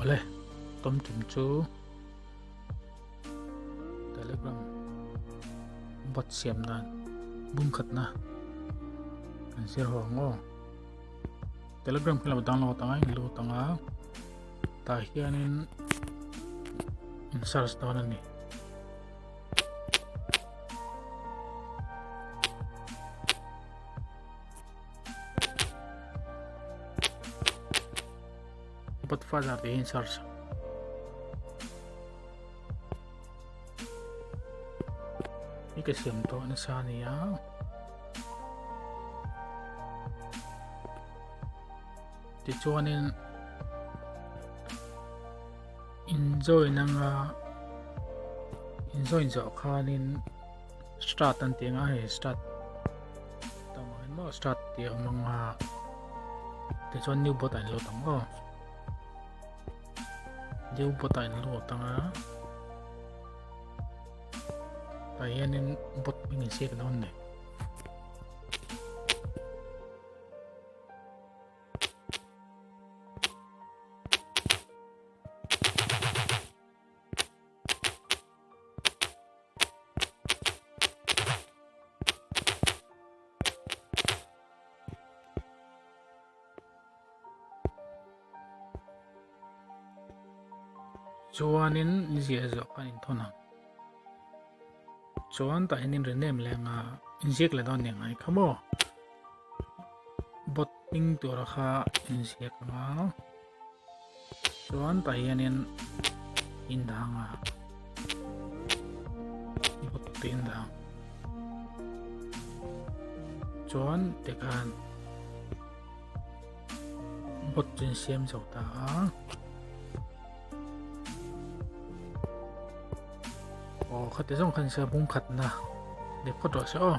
Awle, tawm tum chu Telegram bot siam dan bung khatna kan zir ho ang aw. Telegram khi lo download anga in lut anga tah hianin in search dawn a ni. Botfather tih hi in search hi ka siam tawh nasa a ni a tichuanin in join anga in join zawh khanin start an tih anga hei start maw start tih a awm anga tichuan new bot ah in lut ang aw new bot ah in lut anga tah hianin bot hming in siak dawn a ni. Chuanin ni ziah zawh khan inthawn ang. Chuan tah hianin rename leh anga inziak leh dawn nia ngai kha maw. Bot hming tura kha inziak anga. Chuan tah hianin indang a bot te indang chuan tikhan bot chu in siam zo ta a aw khati zawng khan sia bung khatna ni phawt rawh se aw.